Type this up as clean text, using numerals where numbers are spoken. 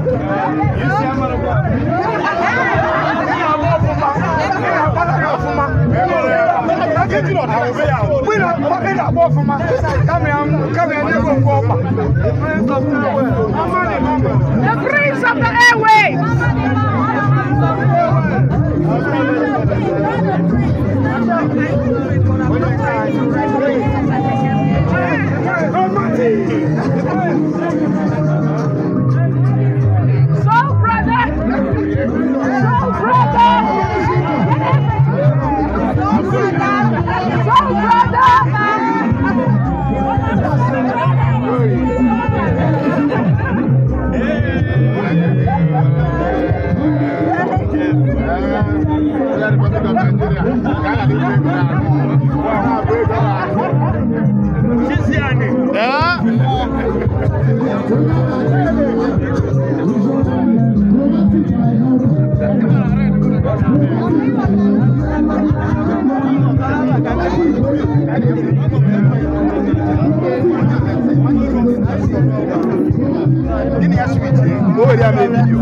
The prince of the airwaves. So brother, so brother, so brother. Go ahead and make video.